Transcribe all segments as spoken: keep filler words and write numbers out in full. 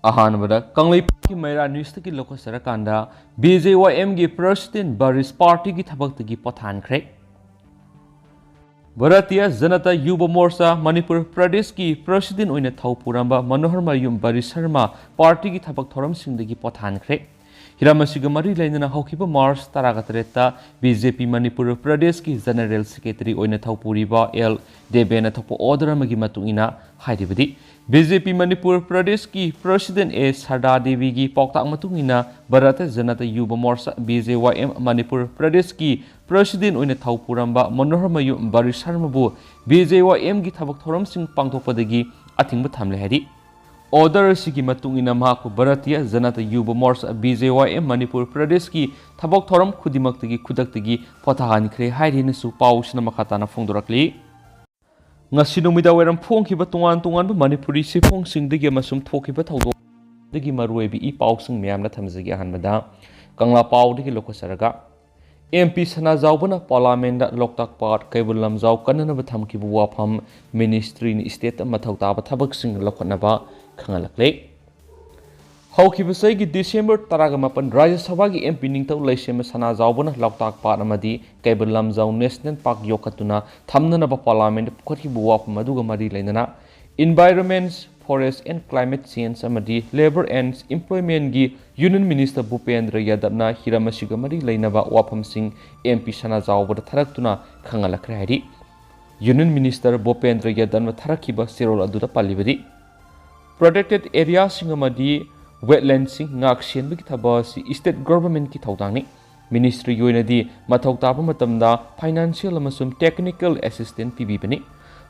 ꯑꯍꯥꯟꯕꯗ ꯀꯪꯂꯩꯄꯥꯛꯀꯤ ꯃꯩꯔꯥ ꯅ꯭ꯌꯨꯁꯇꯒꯤ ꯂꯧꯈꯠꯆꯔꯀꯥꯟꯗ, B J ꯋꯥꯏ ꯑꯦꯝꯒꯤ ꯄ꯭ꯔꯁꯤꯗꯦꯟ ꯕꯔꯤꯁ ꯄꯥꯔꯇꯤꯒꯤ ꯊꯕꯛꯇꯒꯤ ꯄꯣꯊꯥꯍꯟꯈ꯭ꯔꯦ꯫ ꯚꯥꯔꯇꯤꯌ ꯖꯅꯇꯥ ꯌꯨꯕ ꯃꯣꯔꯆꯥ ꯃꯅꯤꯄꯨꯔ ꯄ꯭ꯔꯗꯦꯁꯀꯤ ꯄ꯭ꯔꯁꯤꯗꯦꯟ ꯑꯣꯏꯅ ꯊꯧ ꯄꯨꯔꯝꯕ ꯃꯅꯣꯍꯔ ꯃꯌꯨꯝ ꯕꯔꯤꯁ ꯁꯔꯃ ꯄꯥꯔꯇꯤꯒꯤ ꯊꯕꯛ ꯊꯧꯔꯝꯁꯤꯡꯗꯒꯤ ꯄꯣꯊꯥꯍꯟꯈ꯭ꯔꯦ꯫ ꯍꯤꯔꯝ ꯑꯁꯤꯒ ꯃꯔꯤ ꯂꯩꯅꯅ ꯍꯧꯈꯤꯕ ꯃꯥꯔꯆ ꯇꯔꯥꯒ ꯇꯔꯦꯠꯇ ꯕꯤ ꯖꯦ ꯄꯤ ꯃꯅꯤꯄꯨꯔ ꯄ꯭ꯔꯗꯦꯁꯀꯤ ꯖꯦꯅꯔꯦꯜ ꯁꯦꯀ꯭ꯔꯦꯇꯔꯤ ꯑꯣꯏꯅ ꯊꯧ ꯄꯨꯔꯤꯕ ꯑꯦꯜ ꯗꯦꯕꯦꯅ ꯊꯣꯛꯄ ꯑꯣꯔꯗꯔ ꯑꯃꯒꯤ ꯃꯇꯨꯡ ꯏꯟꯅ ꯍꯥꯏꯔꯤꯕꯗꯤ, ꯕꯤ ꯖꯦ ꯄꯤ ꯃꯅꯤꯄꯨꯔ ꯄ꯭ꯔꯗꯦꯁꯀꯤ ꯄ꯭ꯔꯁꯤꯗꯦꯟ ꯑꯦ ꯁꯔꯗꯥ ꯗꯦꯕꯤꯒꯤ ꯄꯥꯎꯇꯥꯛ ꯃꯇꯨꯡ ꯏꯟꯅ ꯚꯥꯔꯇ ꯖꯅꯇꯥ ꯌꯨꯕ ꯃꯣꯔꯆꯥ, ꯕꯤ ꯖꯦ ꯋꯥꯏ ꯑꯦꯝ, ꯃꯅꯤꯄꯨꯔ ꯄ꯭ꯔꯗꯦꯁꯀꯤ ꯄ꯭ꯔꯁꯤꯗꯦꯟ ꯑꯣꯏꯅ ꯊꯧ ꯄꯨꯔꯝꯕ ꯃꯅꯣꯍꯔ ꯃꯌꯨꯝ ꯕꯔꯤꯁ ꯁꯔꯃꯕꯨ ꯕꯤ ꯖꯦ ꯋꯥꯏ ꯑꯦꯝꯒꯤ ꯊꯕꯛ ꯊꯧꯔꯝꯁꯤꯡ ꯄꯥꯡꯊꯣꯛꯄꯗꯒꯤ ꯑꯊꯤꯡꯕ ꯊꯝꯂꯦ ꯍꯥꯏꯔꯤ꯫ ꯑꯣꯔꯗꯔ ꯑꯁꯤꯒꯤ ꯃꯇꯨꯡ ꯏꯟꯅ ꯃꯍꯥꯛꯄꯨ ꯚꯥꯔꯇꯤꯌ ꯖꯅꯇꯥ ꯌꯨꯕ ꯃꯣꯔꯆꯥ, ꯕꯤ ꯖꯦ ꯋꯥꯏ ꯑꯦꯝ, ꯃꯅꯤꯄꯨꯔ ꯄ꯭ꯔꯗꯦꯁꯀꯤ ꯊꯕꯛ ꯊꯧꯔꯝ ꯈꯨꯗꯤꯡꯃꯛꯇꯒꯤ ꯈꯨꯗꯛꯇꯒꯤ ꯄꯣꯊꯥꯍꯟꯈ꯭ꯔꯦ ꯍꯥꯏꯔꯤꯅꯁꯨ ꯄꯥꯎꯁꯤꯅ ꯃꯈꯥ ꯇꯥꯅ ꯐꯣꯡꯗꯣꯔꯛꯂꯤ꯫ ꯉꯁꯤ ꯅꯨꯃꯤꯗꯥꯡ ꯋꯥꯏꯔꯝ ꯐꯣꯡꯈꯤꯕ ꯇꯣꯉꯥꯟ ꯇꯣꯉꯥꯟꯕ ꯃꯅꯤꯄꯨꯔꯤ ꯆꯦꯐꯣꯡꯁꯤꯡꯗꯒꯤ ꯑꯃꯁꯨꯡ ꯊꯣꯛꯈꯤꯕ ꯊꯧꯗꯣꯛꯇꯒꯤ ꯃꯔꯨꯑꯣꯏꯕ ꯏ ꯄꯥꯎꯁꯤꯡ ꯃꯌꯥꯝꯅ ꯊꯝꯖꯒꯦ꯫ ꯑꯍꯥꯟꯕꯗ ꯀꯪꯂꯥ ꯄꯥꯎꯗꯒꯤ ꯂꯧꯈꯠꯆꯔꯒ, ꯑꯦꯝ ꯄꯤ ꯁꯅꯥꯖꯥꯎꯕꯅ ꯄꯥꯔꯂꯥꯃꯦꯟꯗ ꯂꯣꯛꯇꯥꯛ ꯄꯥꯠ ꯀꯩꯕꯨꯜ ꯂꯝꯖꯥꯎ ꯀꯟꯅꯅꯕ ꯊꯝꯈꯤꯕ ꯋꯥꯐꯝ, ꯃꯤꯅꯤꯁꯇ꯭ꯔꯤꯅ ꯏꯁꯇꯦꯠꯇ ꯃꯊꯧ ꯇꯥꯕ ꯊꯕꯛꯁꯤꯡ ꯂꯧꯈꯠꯅꯕ ꯈꯪꯍꯜꯂꯛꯂꯦ꯫ ꯍꯧꯈꯤꯕ ꯆꯍꯤꯒꯤ ꯗꯤꯁꯦꯝꯕꯔ ꯇꯔꯥꯒ ꯃꯥꯄꯟ, ꯔꯥꯖ꯭ꯌ ꯁꯚꯥꯒꯤ ꯑꯦꯝ ꯄꯤ ꯅꯤꯡꯊꯧ ꯂꯩꯁꯦꯝꯕ ꯁꯅꯥꯖꯥꯎꯕꯅ ꯂꯣꯛꯇꯥꯛ ꯄꯥꯠ ꯑꯃꯗꯤ ꯀꯩꯕꯨꯜ ꯂꯝꯖꯥꯎ ꯅꯦꯁꯅꯦꯜ ꯄꯥꯔꯛ ꯌꯣꯛꯈꯠꯇꯨꯅ ꯊꯝꯅꯅꯕ ꯄꯥꯔꯂꯥꯃꯦꯟꯗ ꯄꯨꯈꯠꯈꯤꯕ ꯋꯥꯐꯝ ꯑꯗꯨꯒ ꯃꯔꯤ ꯂꯩꯅꯅ, Environment, Forest and Climate Change ꯑꯃꯗꯤ Labour and Employmentꯒꯤ union minister Bhupendra ꯌꯥꯗꯕꯅ ꯍꯤꯔꯝ ꯑꯁꯤꯒ ꯃꯔꯤ ꯂꯩꯅꯕ ꯋꯥꯐꯝꯁꯤꯡ ꯑꯦꯝ ꯄꯤ ꯁꯅꯥꯖꯥꯎꯕꯗ ꯊꯥꯔꯛꯇꯨꯅ ꯈꯪꯍꯜꯂꯛꯈ꯭ꯔꯦ ꯍꯥꯏꯔꯤ꯫ ꯌꯨꯅꯤꯌꯟ ꯃꯤꯅꯤꯁꯇꯔ ꯚꯨꯄꯦꯟꯗ꯭ꯔ ꯌꯥꯗꯕꯅ ꯊꯥꯔꯛꯈꯤꯕ ꯆꯦꯔꯣꯜ ꯑꯗꯨꯗ ꯄꯜꯂꯤꯕꯗꯤ, ꯄ꯭ꯔꯣꯇꯦꯛꯇꯦꯗ ꯑꯦꯔꯤꯌꯥꯁꯤꯡ ꯑꯃꯗꯤ ꯋꯦꯠꯂꯦꯟꯗꯁꯤꯡ ꯉꯥꯛ ꯁꯦꯟꯕꯒꯤ ꯊꯕꯛ ꯑꯁꯤ ꯁ꯭ꯇꯦꯠ ꯒꯚꯔꯟꯃꯦꯟꯠꯀꯤ ꯊꯧꯗꯥꯡꯅꯤ꯫ ꯃꯤꯅꯤꯁꯇ꯭ꯔꯤꯒꯤ ꯑꯣꯏꯅꯗꯤ ꯃꯊꯧ ꯇꯥꯕ ꯃꯇꯝꯗ ꯐꯥꯏꯅꯥꯟꯁꯤꯌꯦꯜ ꯑꯃꯁꯨꯡ ꯇꯦꯛꯅꯤꯀꯦꯜ ꯑꯦꯁꯤꯁꯇꯦꯟꯁ ꯄꯤꯕꯤꯕꯅꯤ꯫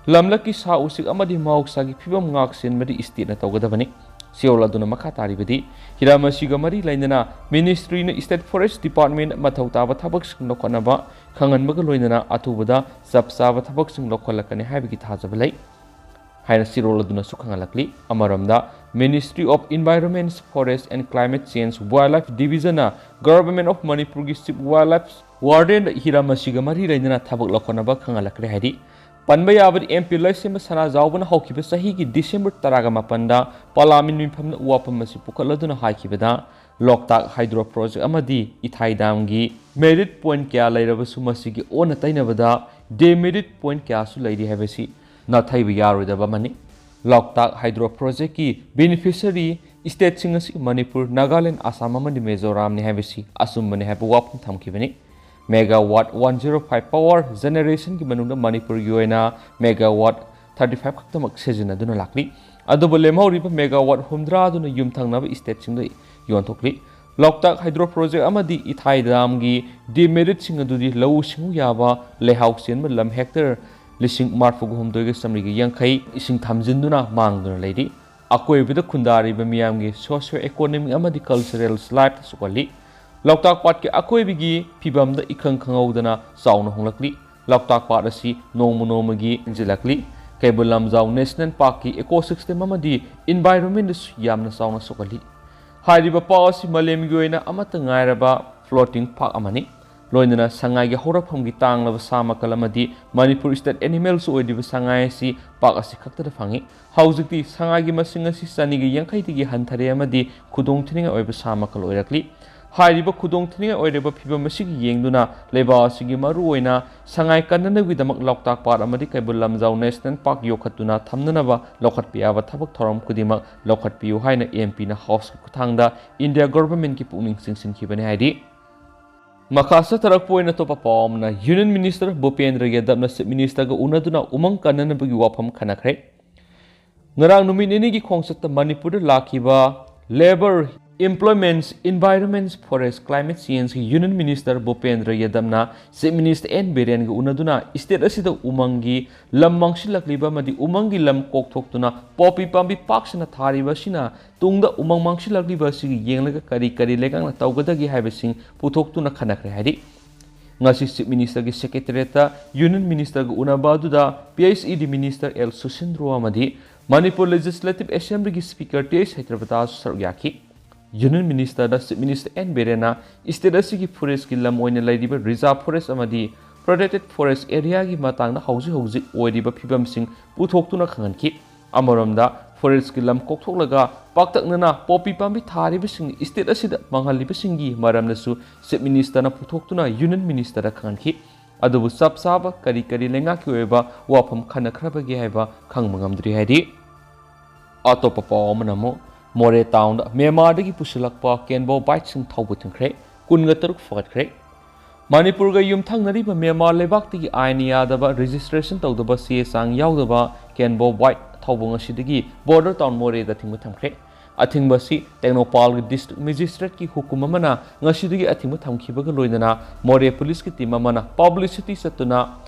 ꯂꯝꯂꯛꯀꯤ ꯁꯥ ꯎꯆꯦꯛ ꯑꯃꯗꯤ ꯃꯍꯧꯁꯥꯒꯤ ꯐꯤꯕꯝ ꯉꯥꯛ ꯁꯦꯟꯕꯗꯤ ꯁ꯭ꯇꯦꯠꯅ ꯇꯧꯒꯗꯕꯅꯤ꯫ ꯆꯦꯔꯣꯜ ꯑꯗꯨꯅ ꯃꯈꯥ ꯇꯥꯔꯤꯕꯗꯤ, ꯍꯤꯔꯝ ꯑꯁꯤꯒ ꯃꯔꯤ ꯂꯩꯅꯅ ꯃꯤꯅꯤꯁꯇ꯭ꯔꯤꯅ ꯁ꯭ꯇꯦꯠ ꯐꯣꯔꯦꯁꯠ ꯗꯤꯄꯥꯔꯠꯃꯦꯟꯠ ꯃꯊꯧ ꯇꯥꯕ ꯊꯕꯛꯁꯤꯡ ꯂꯧꯈꯠꯅꯕ ꯈꯪꯍꯟꯕꯒ ꯂꯣꯏꯅꯅ ꯑꯊꯨꯕꯗ ꯆꯞ ꯆꯥꯕ ꯊꯕꯛꯁꯤꯡ ꯂꯧꯈꯠꯂꯛꯀꯅꯤ ꯍꯥꯏꯕꯒꯤ ꯊꯥꯖꯕ ꯂꯩ ꯍꯥꯏꯅ ꯆꯦꯔꯣꯜ ꯑꯗꯨꯅꯁꯨ ꯈꯪꯍꯜꯂꯛꯂꯤ꯫ ꯑꯃꯔꯣꯝꯗ, Ministry of Environment, Forest and Climate Change, Wildlife Divisionꯅ Government of ꯃꯅꯤꯄꯨꯔꯒꯤ Chief Wildlife Wardenꯗ ꯍꯤꯔꯝ ꯑꯁꯤꯒ ꯃꯔꯤ ꯂꯩꯅꯅ ꯊꯕꯛ ꯂꯧꯈꯠꯅꯕ ꯈꯪꯍꯜꯂꯛꯈ꯭ꯔꯦ ꯍꯥꯏꯔꯤ꯫ ꯄꯟꯕ ꯌꯥꯕꯗꯤ, ꯑꯦꯝ ꯄꯤ ꯂꯩꯁꯦꯝꯕ ꯁꯅꯥꯖꯥꯎꯕꯅ ꯍꯧꯈꯤꯕ ꯆꯍꯤꯒꯤ ꯗꯤꯁꯦꯝꯕꯔ ꯇꯔꯥꯒ ꯃꯥꯄꯟꯗ ꯄꯂꯥꯃꯤꯟ ꯃꯤꯐꯝꯗ ꯋꯥꯐꯝ ꯑꯁꯤ ꯄꯨꯈꯠꯂꯗꯨꯅ ꯍꯥꯏꯈꯤꯕꯗ, ꯂꯣꯛꯇꯥꯛ ꯍꯥꯏꯗ꯭ꯔꯣ ꯄ꯭ꯔꯣꯖꯦꯛ ꯑꯃꯗꯤ ꯏꯊꯥꯏ ꯗꯥꯝꯒꯤ ꯃꯦꯔꯤꯠ ꯄꯣꯏꯟꯠ ꯀꯌꯥ ꯂꯩꯔꯕꯁꯨ, ꯃꯁꯤꯒꯤ ꯑꯣꯟꯅ ꯇꯩꯅꯕꯗ ꯗꯦꯃꯦꯔꯤꯠ ꯄꯣꯏꯟꯠ ꯀꯌꯥꯁꯨ ꯂꯩꯔꯤ ꯍꯥꯏꯕꯁꯤ ꯅꯥꯊꯩꯕ ꯌꯥꯔꯣꯏꯗꯕ ꯑꯃꯅꯤ꯫ ꯂꯣꯛꯇꯥꯛ ꯍꯥꯏꯗ꯭ꯔꯣ ꯄ꯭ꯔꯣꯖꯦꯛꯀꯤ ꯕꯦꯅꯤꯐꯤꯁꯔꯤ ꯁ꯭ꯇꯦꯠꯁꯤꯡ ꯑꯁꯤ ꯃꯅꯤꯄꯨꯔ, ꯅꯥꯒꯥꯂꯦꯟ, ꯑꯁꯥꯝ ꯑꯃꯗꯤ ꯃꯤꯖꯣꯔꯥꯝꯅꯤ ꯍꯥꯏꯕꯁꯤ ꯑꯆꯨꯝꯕꯅꯤ ꯍꯥꯏꯕ ꯋꯥꯐꯝ ꯊꯝꯈꯤꯕꯅꯤ꯫ Megawatt one zero five power ꯖꯦꯅꯦꯔꯦꯁꯟꯒꯤ ꯃꯅꯨꯡꯗ ꯃꯅꯤꯄꯨꯔꯒꯤ ꯑꯣꯏꯅ ꯃꯦꯒꯥꯋꯥꯠ ꯊꯥꯔꯇꯤ ꯐꯥꯏꯚ ꯈꯛꯇꯃꯛ ꯁꯤꯖꯤꯟꯅꯗꯨꯅ ꯂꯥꯛꯂꯤ꯫ ꯑꯗꯨꯕꯨ ꯂꯦꯝꯍꯧꯔꯤꯕ ꯃꯦꯒꯥꯋꯥꯠ ꯍꯨꯝꯗ꯭ꯔꯥ ꯑꯗꯨꯅ ꯌꯨꯝ ꯊꯪꯅꯕ ꯁ꯭ꯇꯦꯠꯁꯤꯡꯗ ꯌꯣꯟꯊꯣꯛꯂꯤ꯫ ꯂꯣꯛꯇꯥꯛ ꯍꯥꯏꯗ꯭ꯔꯣ ꯄ꯭ꯔꯣꯖꯦꯛ ꯑꯃꯗꯤ ꯏꯊꯥꯏ ꯗꯥꯝꯒꯤ ꯗꯤꯃꯦꯔꯤꯠꯁꯤꯡ ꯑꯗꯨꯗꯤ ꯂꯧꯎ ꯁꯤꯡꯎ ꯌꯥꯕ ꯂꯩꯍꯥꯎ ꯆꯦꯟꯕ ꯂꯝ ꯍꯦꯛꯇꯔ ꯂꯤꯁꯤꯡ ꯃꯔꯤꯐꯨꯒ ꯍꯨꯝꯗꯣꯏꯒ ꯆꯥꯃꯔꯤꯒ ꯌꯥꯡꯈꯩ ꯏꯁꯤꯡ ꯊꯝꯖꯤꯟꯗꯨꯅ ꯃꯥꯡꯗꯨꯅ ꯂꯩꯔꯤ꯫ ꯑꯀꯣꯏꯕꯗ ꯈꯨꯟꯗꯥꯔꯤꯕ ꯃꯤꯌꯥꯝꯒꯤ ꯁꯣꯁꯤꯌꯣ ꯏꯀꯣꯅꯣꯃꯤꯛ ꯑꯃꯗꯤ ꯀꯜꯆꯔꯦꯜ ꯂꯥꯏꯐꯇ ꯁꯣꯛꯍꯜꯂꯤ꯫ ꯂꯣꯛꯇꯥꯛ ꯄꯥꯠꯀꯤ ꯑꯀꯣꯏꯕꯒꯤ ꯐꯤꯕꯝꯗ ꯏꯈꯪ ꯈꯪꯍꯧꯗꯅ ꯆꯥꯎꯅ ꯍꯣꯡꯂꯛꯂꯤ꯫ ꯂꯣꯛꯇꯥꯛ ꯄꯥꯠ ꯑꯁꯤ ꯅꯣꯡꯃ ꯅꯣꯡꯃꯒꯤ ꯍꯦꯟꯖꯤꯜꯂꯛꯂꯤ꯫ ꯀꯩꯕꯨꯜ ꯂꯝꯖꯥꯎ ꯅꯦꯁꯅꯦꯜ ꯄꯥꯔꯛꯀꯤ ꯏꯀꯣꯁꯤꯁꯇꯦꯝ ꯑꯃꯗꯤ ꯏꯟꯚꯥꯏꯔꯣꯟꯃꯦꯟꯗꯁꯨ ꯌꯥꯝꯅ ꯆꯥꯎꯅ ꯁꯣꯛꯍꯜꯂꯤ꯫ ꯍꯥꯏꯔꯤꯕ ꯄꯥꯎ ꯑꯁꯤ ꯃꯥꯂꯦꯝꯒꯤ ꯑꯣꯏꯅ ꯑꯃꯠꯇ ꯉꯥꯏꯔꯕ ꯐ꯭ꯂꯣꯇꯤꯡ ꯄꯥꯔꯛ ꯑꯃꯅꯤ꯫ ꯂꯣꯏꯅꯅ ꯁꯉꯥꯏꯒꯤ ꯍꯧꯔꯛꯐꯝꯒꯤ ꯇꯥꯡꯂꯕ ꯁꯥ ꯃꯈꯜ ꯑꯃꯗꯤ ꯃꯅꯤꯄꯨꯔ ꯁ꯭ꯇꯦꯠ ꯑꯦꯅꯤꯃꯦꯜꯁꯨ ꯑꯣꯏꯔꯤꯕ ꯁꯉꯥꯏ ꯑꯁꯤ ꯄꯥꯔꯛ ꯑꯁꯤ ꯈꯛꯇꯗ ꯐꯪꯏ꯫ ꯍꯧꯖꯤꯛꯇꯤ ꯁꯉꯥꯏꯒꯤ ꯃꯁꯤꯡ ꯑꯁꯤ ꯆꯅꯤꯒ ꯌꯥꯡꯈꯩꯗꯒꯤ ꯍꯟꯊꯔꯦ ꯑꯃꯗꯤ ꯈꯨꯗꯣꯡꯊꯤꯅꯤꯡꯉꯥꯏ ꯑꯣꯏꯕ ꯁꯥ ꯃꯈꯜ ꯑꯣꯏꯔꯛꯂꯤ꯫ ꯍꯥꯏꯔꯤꯕ ꯈꯨꯗꯣꯡꯊꯤꯅꯤꯡꯉꯥꯏ ꯑꯣꯏꯔꯤꯕ ꯐꯤꯕꯝ ꯑꯁꯤꯒꯤ ꯌꯦꯡꯗꯨꯅ ꯂꯩꯕꯥꯛ ꯑꯁꯤꯒꯤ ꯃꯔꯨꯑꯣꯏꯅ ꯁꯉꯥꯏ ꯀꯟꯅꯅꯕꯒꯤꯗꯃꯛ ꯂꯣꯛꯇꯥꯛ ꯄꯥꯠ ꯑꯃꯗꯤ ꯀꯩꯕꯨꯜ ꯂꯝꯖꯥꯎ ꯅꯦꯁꯅꯦꯜ ꯄꯥꯔꯛ ꯌꯣꯛꯈꯠꯇꯨꯅ ꯊꯝꯅꯅꯕ ꯂꯧꯈꯠꯄ ꯌꯥꯕ ꯊꯕꯛ ꯊꯧꯔꯝ ꯈꯨꯗꯤꯡꯃꯛ ꯂꯧꯈꯠꯄꯤꯌꯨ ꯍꯥꯏꯅ ꯑꯦꯝ ꯄꯤꯅ ꯍꯥꯎꯁꯀꯤ ꯈꯨꯠꯊꯥꯡꯗ ꯏꯟꯗꯤꯌꯥ ꯒꯣꯚꯔꯟꯃꯦꯟꯠꯀꯤ ꯄꯨꯛꯅꯤꯡ ꯆꯤꯡꯁꯤꯟꯈꯤꯕꯅꯤ ꯍꯥꯏꯔꯤ꯫ ꯃꯈꯥ ꯆꯠꯊꯔꯛꯄ ꯑꯣꯏꯅ ꯑꯇꯣꯞꯄ ꯄꯥꯎ ꯑꯃꯅ, ꯌꯨꯅꯤꯌꯟ ꯃꯤꯅꯤꯁꯇꯔ ꯚꯨꯄꯦꯟꯗ꯭ꯔ ꯌꯥꯗꯕꯅ ꯆꯤꯐ ꯃꯤꯅꯤꯁꯇꯔꯒ ꯎꯅꯗꯨꯅ ꯎꯃꯪ ꯀꯟꯅꯅꯕꯒꯤ ꯋꯥꯐꯝ ꯈꯟꯅꯈ꯭ꯔꯦ꯫ ꯉꯔꯥꯡ ꯅꯨꯃꯤꯠ ꯅꯤꯅꯤꯒꯤ ꯈꯣꯡꯆꯠꯇ ꯃꯅꯤꯄꯨꯔꯗ ꯂꯥꯛꯈꯤꯕ labour, employments, environments, forest, climate ꯆꯦꯟꯖꯀꯤ ꯌꯨꯅꯤꯌꯟ ꯃꯤꯅꯤꯁꯇꯔ ꯚꯨꯄꯦꯟꯗ꯭ꯔ ꯌꯥꯗꯕꯅ ꯆꯤꯐ ꯃꯤꯅꯤꯁꯇꯔ ꯑꯦꯟ ꯕꯤꯔꯦꯟꯒ ꯎꯅꯗꯨꯅ ꯁ꯭ꯇꯦꯠ ꯑꯁꯤꯗ ꯎꯃꯪꯒꯤ ꯂꯝ ꯃꯥꯡꯁꯤꯜꯂꯛꯂꯤꯕ ꯑꯃꯗꯤ ꯎꯃꯪꯒꯤ ꯂꯝ ꯀꯣꯛꯊꯣꯛꯇꯨꯅ ꯄꯣꯄꯤ ꯄꯥꯝꯕꯤ ꯄꯥꯛ ꯁꯟꯅ ꯊꯥꯔꯤꯕ ꯑꯁꯤꯅ ꯇꯨꯡꯗ ꯎꯃꯪ ꯃꯥꯡꯁꯤꯜꯂꯛꯂꯤꯕ ꯑꯁꯤꯒꯤ ꯌꯦꯡꯂꯒ ꯀꯔꯤ ꯀꯔꯤ ꯂꯩꯉꯥꯛꯅ ꯇꯧꯒꯗꯒꯦ ꯍꯥꯏꯕꯁꯤꯡ ꯄꯨꯊꯣꯛꯇꯨꯅ ꯈꯟꯅꯈ꯭ꯔꯦ ꯍꯥꯏꯔꯤ꯫ ꯉꯁꯤ ꯆꯤꯐ ꯃꯤꯅꯤꯁꯇꯔꯒꯤ ꯁꯦꯀ꯭ꯔꯦꯇꯦꯔꯤꯌꯦꯠꯇ ꯌꯨꯅꯤꯌꯟ ꯃꯤꯅꯤꯁꯇꯔꯒ ꯎꯅꯕ ꯑꯗꯨꯗ P H E D minister L Susindro ꯑꯃꯗꯤ ꯃꯅꯤꯄꯨꯔ ꯂꯦꯖꯤꯁꯂꯦꯇꯤꯚ ꯑꯦꯁꯦꯝꯕ꯭ꯂꯤꯒꯤ ꯁ꯭ꯄꯤꯀꯔ ꯇꯤ ꯑꯩꯆ ꯁꯇ꯭ꯌꯕ꯭ꯔꯇꯥꯁꯨ ꯁꯔꯨꯛ ꯌꯥꯈꯤ꯫ ꯌꯨꯅꯤꯌꯟ ꯃꯤꯅꯤꯁꯇꯔꯗ ꯆꯤꯐ ꯃꯤꯅꯤꯁꯇꯔ ꯑꯦꯟ ꯕꯤꯔꯦꯟꯅ ꯁ꯭ꯇꯦꯠ ꯑꯁꯤꯒꯤ ꯐꯣꯔꯦꯁꯠꯀꯤ ꯂꯝ ꯑꯣꯏꯅ ꯂꯩꯔꯤꯕ ꯔꯤꯖꯥꯔꯚ ꯐꯣꯔꯦꯁꯠ ꯑꯃꯗꯤ Protected Forest Areaꯒꯤ ꯃꯇꯥꯡꯗ ꯍꯧꯖꯤꯛ ꯍꯧꯖꯤꯛ ꯑꯣꯏꯔꯤꯕ ꯐꯤꯕꯝꯁꯤꯡ ꯄꯨꯊꯣꯛꯇꯨꯅ ꯈꯪꯍꯟꯈꯤ꯫ ꯑꯃꯔꯣꯝꯗ, Forestꯀꯤ ꯂꯝ ꯀꯣꯛꯊꯣꯛꯂꯒ ꯄꯥꯛꯇꯛꯅꯅ poppy ꯄꯥꯝꯕꯤ ꯊꯥꯔꯤꯕꯁꯤꯡ state ꯑꯁꯤꯗ ꯃꯥꯡꯍꯜꯂꯤꯕꯁꯤꯡꯒꯤ ꯃꯔꯝꯗꯁꯨ Chief Ministerꯅ ꯄꯨꯊꯣꯛꯇꯨꯅ Union Ministerꯗ ꯈꯪꯍꯟꯈꯤ꯫ ꯑꯗꯨꯕꯨ ꯆꯞ ꯆꯥꯕ ꯀꯔꯤ ꯀꯔꯤ ꯂꯩꯉꯥꯛꯀꯤ ꯑꯣꯏꯕ ꯋꯥꯐꯝ ꯈꯟꯅꯈ꯭ꯔꯕꯒꯦ ꯍꯥꯏꯕ ꯈꯪꯕ ꯉꯝꯗ꯭ꯔꯤ ꯍꯥꯏꯔꯤ꯫ ꯑꯇꯣꯞꯄ ꯄꯥꯎ ꯑꯃꯅ ꯑꯃꯨꯛ ꯃꯣꯔꯦ townꯗ Myanmarꯗꯒꯤ ꯄꯨꯁꯤꯜꯂꯛꯄ Kenbobiteꯁꯤꯡ ꯊꯧꯕ ꯊꯤꯡꯈ꯭ꯔꯦ, ꯀꯨꯟꯒ ꯇꯔꯨꯛ ꯐꯥꯒꯠꯈ꯭ꯔꯦ꯫ ꯃꯅꯤꯄꯨꯔꯒ ꯌꯨꯝꯊꯪꯅꯔꯤꯕ ꯃ꯭ꯌꯥꯟꯃꯥꯔ ꯂꯩꯕꯥꯛꯇꯒꯤ ꯑꯥꯏꯟ ꯌꯥꯗꯕ registration ꯇꯧꯗꯕ ꯆꯦ ꯆꯥꯡ ꯌꯥꯎꯗꯕ Kenbobite ꯊꯧꯕ ꯉꯁꯤꯗꯒꯤ border town ꯃꯣꯔꯦꯗ ꯊꯤꯡꯕ ꯊꯝꯈ꯭ꯔꯦ꯫ ꯑꯊꯤꯡꯕ ꯑꯁꯤ ꯇꯦꯡꯅꯧꯄꯥꯜꯒꯤ district magistrateꯀꯤ ꯍꯨꯀꯨꯝ ꯑꯃꯅ ꯉꯁꯤꯗꯒꯤ ꯑꯊꯤꯡꯕ ꯊꯝꯈꯤꯕꯒ ꯂꯣꯏꯅꯅ ꯃꯣꯔꯦ policeꯀꯤ team ꯑꯃꯅ publicity ꯆꯠꯇꯨꯅ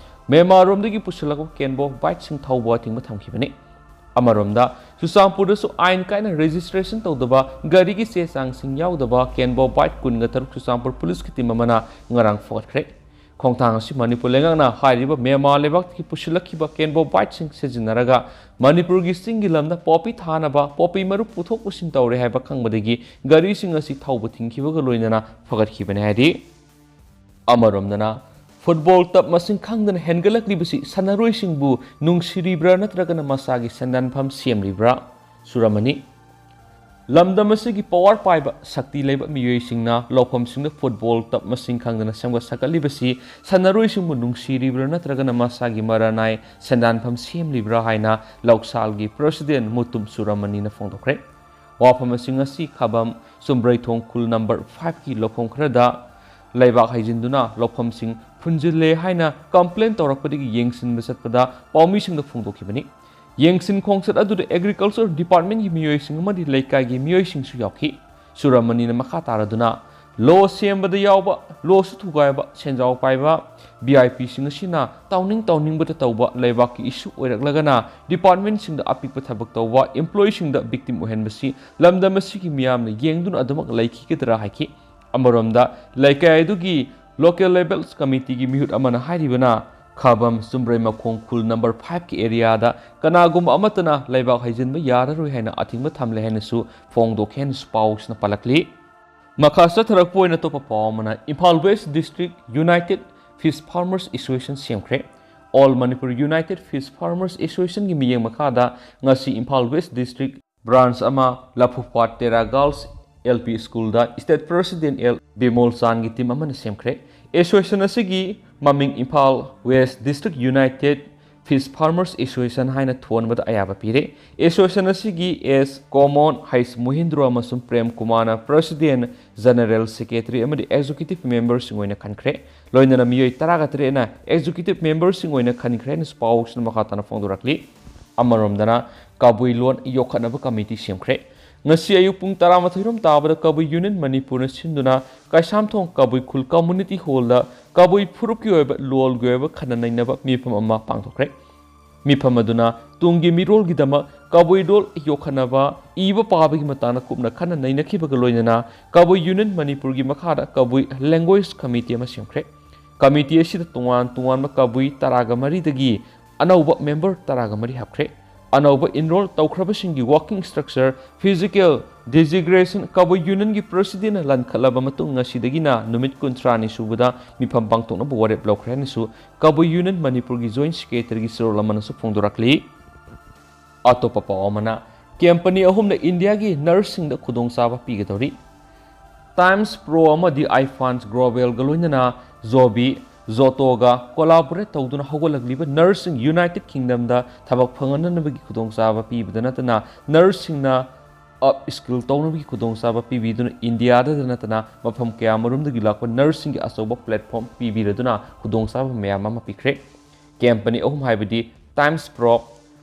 ꯃ꯭ꯌꯥꯟꯃꯥꯔꯔꯣꯝꯗꯒꯤ ꯄꯨꯁꯤꯜꯂꯛꯄ Kenbobiteꯁꯤꯡ ꯊꯧꯕ ꯑꯊꯤꯡꯕ ꯊꯝꯈꯤꯕꯅꯤ꯫ ꯑꯃꯔꯣꯝꯗ, ꯆꯨꯔꯆꯥꯟꯄꯨꯔꯗꯁꯨ ꯑꯥꯏꯟ ꯀꯥꯏꯅ registration ꯇꯧꯗꯕ ꯒꯥꯔꯤꯒꯤ ꯆꯦ ꯆꯥꯡꯁꯤꯡ ꯌꯥꯎꯗꯕ Kenbobite ꯀꯨꯟꯒ ꯇꯔꯨꯛ ꯆꯨꯔꯆꯥꯟꯄꯨꯔ policeꯀꯤ team ꯑꯃꯅ ꯉꯔꯥꯡ ꯐꯥꯒꯠꯈ꯭ꯔꯦ꯫ ꯈꯣꯡꯊꯥꯡ ꯑꯁꯤ ꯃꯅꯤꯄꯨꯔ ꯂꯩꯉꯥꯛꯅ ꯍꯥꯏꯔꯤꯕ ꯃ꯭ꯌꯥꯟꯃꯥꯔ ꯂꯩꯕꯥꯛꯇꯒꯤ ꯄꯨꯁꯤꯜꯂꯛꯈꯤꯕ Kenbobiteꯁꯤꯡ ꯁꯤꯖꯤꯟꯅꯔꯒ ꯃꯅꯤꯄꯨꯔꯒꯤ ꯆꯤꯡꯒꯤ ꯂꯝꯗ poppy ꯊꯥꯅꯕ poppy ꯃꯔꯨ ꯄꯨꯊꯣꯛ ꯄꯨꯁꯤꯟ ꯇꯧꯔꯦ ꯍꯥꯏꯕ ꯈꯪꯕꯗꯒꯤ ꯒꯥꯔꯤꯁꯤꯡ ꯑꯁꯤ ꯊꯧꯕ ꯊꯤꯡꯈꯤꯕꯒ ꯂꯣꯏꯅꯅ ꯐꯒꯠꯈꯤꯕꯅꯤ ꯍꯥꯏꯔꯤ꯫ ꯑꯃꯔꯣꯝꯗꯅ, football ꯇꯞ ꯃꯁꯤꯡ ꯈꯪꯗꯅ ꯍꯦꯟꯒꯠꯂꯛꯂꯤꯕꯁꯤ ꯁꯥꯟꯅꯔꯣꯏꯁꯤꯡꯕꯨ ꯅꯨꯡꯁꯤꯔꯤꯕ꯭ꯔꯥ ꯅꯠꯇ꯭ꯔꯒꯅ ꯃꯁꯥꯒꯤ ꯁꯦꯟꯗꯥꯟꯐꯝ ꯁꯦꯝꯂꯤꯕ꯭ꯔꯥ? ꯁꯨꯔꯝꯃꯅꯤ꯫ ꯂꯝꯗꯝ ꯑꯁꯤꯒꯤ power ꯄꯥꯏꯕ, ꯁꯛꯇꯤ ꯂꯩꯕ ꯃꯤꯑꯣꯏꯁꯤꯡꯅ ꯂꯧꯐꯝꯁꯤꯡꯗ football ꯇꯞ ꯃꯁꯤꯡ ꯈꯪꯗꯅ ꯁꯦꯝꯒꯠ ꯁꯥꯒꯠꯂꯤꯕꯁꯤ ꯁꯥꯟꯅꯔꯣꯏꯁꯤꯡꯕꯨ ꯅꯨꯡꯁꯤꯔꯤꯕ꯭ꯔꯥ ꯅꯠꯇ꯭ꯔꯒꯅ ꯃꯁꯥꯒꯤ ꯃꯔꯥꯅꯥꯏ ꯁꯦꯟꯗꯥꯟꯐꯝ ꯁꯦꯝꯂꯤꯕ꯭ꯔꯥ ꯍꯥꯏꯅ ꯂꯧꯁꯥꯜꯒꯤ president ꯃꯨꯇꯨꯝ ꯁꯨꯔꯃꯅꯤꯅ ꯐꯣꯡꯗꯣꯛꯈ꯭ꯔꯦ꯫ ꯋꯥꯐꯝꯁꯤꯡ ꯑꯁꯤ ꯈꯥꯕꯝ ꯆꯨꯝꯕ꯭ꯔꯩꯊꯣꯡ ꯈꯨꯜ number fiveꯀꯤ ꯂꯧꯐꯝ ꯈꯔꯗ ꯂꯩꯕꯥꯛ ꯍꯩꯖꯤꯟꯗꯨꯅ ꯂꯧꯐꯝꯁꯤꯡ ꯐꯨꯟꯖꯤꯜꯂꯦ ꯍꯥꯏꯅ complain ꯇꯧꯔꯛꯄꯗꯒꯤ ꯌꯦꯡꯁꯤꯟꯕ ꯆꯠꯄꯗ ꯄꯥꯎꯃꯤꯁꯤꯡꯗ ꯐꯣꯡꯗꯣꯛꯈꯤꯕꯅꯤ꯫ ꯌꯦꯡꯁꯤꯟ ꯈꯣꯡꯆꯠ ꯑꯗꯨꯗ Agriculture Departmentꯀꯤ ꯃꯤꯑꯣꯏꯁꯤꯡ ꯑꯃꯗꯤ ꯂꯩꯀꯥꯏꯒꯤ ꯃꯤꯑꯣꯏꯁꯤꯡꯁꯨ ꯌꯥꯎꯈꯤ꯫ ꯁꯨꯔꯃꯅꯤꯅ ꯃꯈꯥ ꯇꯥꯔꯗꯨꯅ, law ꯁꯦꯝꯕꯗ ꯌꯥꯎꯕ, lawꯁꯨ ꯊꯨꯒꯥꯏꯕ, ꯁꯦꯟꯖꯥꯎ ꯄꯥꯏꯕ, VIPꯁꯤꯡ ꯑꯁꯤꯅ ꯇꯧꯅꯤꯡ ꯇꯧꯅꯤꯡꯕꯗ ꯇꯧꯕ, ꯂꯩꯕꯥꯛꯀꯤ issue ꯑꯣꯏꯔꯛꯂꯒꯅ departmentꯁꯤꯡꯗ ꯑꯄꯤꯛꯄ ꯊꯕꯛ ꯇꯧꯕ employeeꯁꯤꯡꯗ victim ꯑꯣꯏꯍꯟꯕꯁꯤ ꯂꯝꯗꯝ ꯑꯁꯤꯒꯤ ꯃꯤꯌꯥꯝꯅ ꯌꯦꯡꯗꯨꯅ ꯑꯗꯨꯃꯛ ꯂꯩꯈꯤꯒꯗ꯭ꯔꯥ ꯍꯥꯏꯈꯤ꯫ ꯑꯃꯔꯣꯝꯗ, ꯂꯩꯀꯥꯏ ꯑꯗꯨꯒꯤ local levels committeeꯒꯤ ꯃꯤꯍꯨꯠ ꯑꯃꯅ ꯍꯥꯏꯔꯤꯕꯅ, ꯈꯥꯕꯝ ꯆꯨꯝꯕ꯭ꯔꯩ ꯃꯈꯣꯡ ꯈꯨꯜ number fiveꯀꯤ areaꯗ ꯀꯅꯥꯒꯨꯝꯕ ꯑꯃꯠꯇꯅ ꯂꯩꯕꯥꯛ ꯍꯩꯖꯤꯟꯕ ꯌꯥꯔꯔꯣꯏ ꯍꯥꯏꯅ ꯑꯊꯤꯡꯕ ꯊꯝꯂꯦ ꯍꯥꯏꯅꯁꯨ ꯐꯣꯡꯗꯣꯛꯈꯤ ꯍꯥꯏꯅꯁꯨ ꯄꯥꯎꯁꯤꯅ ꯄꯜꯂꯛꯂꯤ꯫ ꯃꯈꯥ ꯆꯠꯊꯔꯛꯄ ꯑꯣꯏꯅ ꯑꯇꯣꯞꯄ ꯄꯥꯎ ꯑꯃꯅ, Imphal West District United Fish Farmers Association ꯁꯦꯝꯈ꯭ꯔꯦ꯫ All Manipur United Fish Farmers Associationꯒꯤ ꯃꯤꯠꯌꯦꯡ ꯃꯈꯥꯗ ꯉꯁꯤ ꯏꯝꯐꯥꯜ West District Branch ꯑꯃ, ꯂꯐꯨꯄꯥꯠ ꯇꯦꯔꯥ Girls L P Schoolꯗ State President L Bimol ꯆꯥꯟꯒꯤ team ꯑꯃꯅ ꯁꯦꯝꯈ꯭ꯔꯦ꯫ Association ꯑꯁꯤꯒꯤ ꯃꯃꯤꯡ Imphal West District United Fish Farmers Association ꯍꯥꯏꯅ ꯊꯣꯟꯕꯗ ꯑꯌꯥꯕ ꯄꯤꯔꯦ꯫ Association ꯑꯁꯤꯒꯤ S ꯀꯣꯃꯣꯟ, H ꯃꯣꯍꯤꯟꯗ꯭ꯔꯣ ꯑꯃꯁꯨꯡ ꯄ꯭ꯔꯦꯝ ꯀꯨꯃꯥꯔꯅ President, General Secretary ꯑꯃꯗꯤ Executive Memberꯁꯤꯡ ꯑꯣꯏꯅ ꯈꯟꯈ꯭ꯔꯦ꯫ ꯂꯣꯏꯅꯅ ꯃꯤꯑꯣꯏ ꯇꯔꯥꯒ ꯇꯔꯦꯠꯅ Executive Memberꯁꯤꯡ ꯑꯣꯏꯅ ꯈꯟꯈ꯭ꯔꯦ ꯍꯥꯏꯅꯁꯨ ꯄꯥꯎꯁꯤꯅ ꯃꯈꯥ ꯇꯥꯅ ꯐꯣꯡꯗꯣꯔꯛꯂꯤ꯫ ꯑꯃꯔꯣꯝꯗꯅ ꯀꯕꯨꯏ ꯂꯣꯟ ꯌꯣꯛꯈꯠꯅꯕ committee ꯁꯦꯝꯈ꯭ꯔꯦ꯫ ꯉꯁꯤ ꯑꯌꯨꯛ ꯄꯨꯡ ꯇꯔꯥꯃꯥꯊꯣꯏ ꯔꯣꯝ ꯇꯥꯕꯗ ꯀꯕꯨꯏ Union ꯃꯅꯤꯄꯨꯔꯅ ꯁꯤꯟꯗꯨꯅ ꯀꯩꯁꯥꯝꯊꯣꯡ ꯀꯕꯨꯏ ꯈꯨꯜ Community Hallꯗ ꯀꯕꯨꯏ ꯐꯨꯔꯨꯞꯀꯤ ꯑꯣꯏꯕ ꯂꯣꯜꯒꯤ ꯑꯣꯏꯕ ꯈꯟꯅ ꯅꯩꯅꯕ ꯃꯤꯐꯝ ꯑꯃ ꯄꯥꯡꯊꯣꯛꯈ꯭ꯔꯦ꯫ ꯃꯤꯐꯝ ꯑꯗꯨꯅ ꯇꯨꯡꯒꯤ ꯃꯤꯔꯣꯜꯒꯤꯗꯃꯛ ꯀꯕꯨꯏ ꯂꯣꯜ ꯌꯣꯛꯈꯠꯅꯕ ꯏꯕ ꯄꯥꯕꯒꯤ ꯃꯇꯥꯡꯗ ꯀꯨꯞꯅ ꯈꯟꯅ ꯅꯩꯅꯈꯤꯕꯒ ꯂꯣꯏꯅꯅ ꯀꯕꯨꯏ Union ꯃꯅꯤꯄꯨꯔꯒꯤ ꯃꯈꯥꯗ ꯀꯕꯨꯏ Language Committee ꯑꯃ ꯁꯦꯝꯈ꯭ꯔꯦ꯫ Committee ꯑꯁꯤꯗ ꯇꯣꯉꯥꯟ ꯇꯣꯉꯥꯟꯕ ꯀꯕꯨꯏ ꯇꯔꯥꯒ ꯃꯔꯤꯗꯒꯤ ꯑꯅꯧꯕ member ꯇꯔꯥꯒ ꯃꯔꯤ ꯍꯥꯞꯈ꯭ꯔꯦ꯫ ꯑꯅꯧꯕ enroll ꯇꯧꯈ꯭ꯔꯕꯁꯤꯡꯒꯤ working structure, physical designation, ꯀꯕꯨꯏ Unionꯒꯤ Presidentꯅ ꯂꯟꯈꯠꯂꯕ ꯃꯇꯨꯡ ꯉꯁꯤꯗꯒꯤꯅ ꯅꯨꯃꯤꯠ ꯀꯨꯟꯊ꯭ꯔꯥꯅꯤ ꯁꯨꯕꯗ ꯃꯤꯐꯝ ꯄꯥꯡꯊꯣꯛꯅꯕ ꯋꯥꯔꯦꯞ ꯂꯧꯈ꯭ꯔꯦ ꯍꯥꯏꯅꯁꯨ ꯀꯕꯨꯏ Union ꯃꯅꯤꯄꯨꯔꯒꯤ Joint Secretaryꯒꯤ ꯆꯦꯔꯣꯜ ꯑꯃꯅꯁꯨ ꯐꯣꯡꯗꯣꯔꯛꯂꯤ꯫ ꯑꯇꯣꯞꯄ ꯄꯥꯎ ꯑꯃꯅ, company ꯑꯍꯨꯝꯅ ꯏꯟꯗꯤꯌꯥꯒꯤ nurseꯁꯤꯡꯗ ꯈꯨꯗꯣꯡꯆꯥꯕ ꯄꯤꯒꯗꯧꯔꯤ꯫ Times Pro ꯑꯃꯗꯤ Ifans Globalꯒ ꯂꯣꯏꯅꯅ Joby, Zotoꯒ collaborate ꯇꯧꯗꯨꯅ ꯍꯧꯒꯠꯂꯛꯂꯤꯕ nurseꯁꯤꯡ United Kingdomꯗ ꯊꯕꯛ ꯐꯪꯍꯟꯅꯕꯒꯤ ꯈꯨꯗꯣꯡꯆꯥꯕ ꯄꯤꯕꯗ ꯅꯠꯇꯅ nurseꯁꯤꯡꯅ upskill ꯇꯧꯅꯕꯒꯤ ꯈꯨꯗꯣꯡꯆꯥꯕ ꯄꯤꯕꯤꯗꯨꯅ ꯏꯟꯗꯤꯌꯥꯗ ꯅꯠꯇꯅ ꯃꯐꯝ ꯀꯌꯥꯃꯔꯨꯝꯗꯒꯤ ꯂꯥꯛꯄ nurseꯁꯤꯡꯒꯤ ꯑꯆꯧꯕ platform ꯄꯤꯕꯤꯔꯗꯨꯅ ꯈꯨꯗꯣꯡꯆꯥꯕ ꯃꯌꯥꯝ ꯑꯃ ꯄꯤꯈ꯭ꯔꯦ꯫ Company ꯑꯍꯨꯝ ꯍꯥꯏꯕꯗꯤ Times Pro,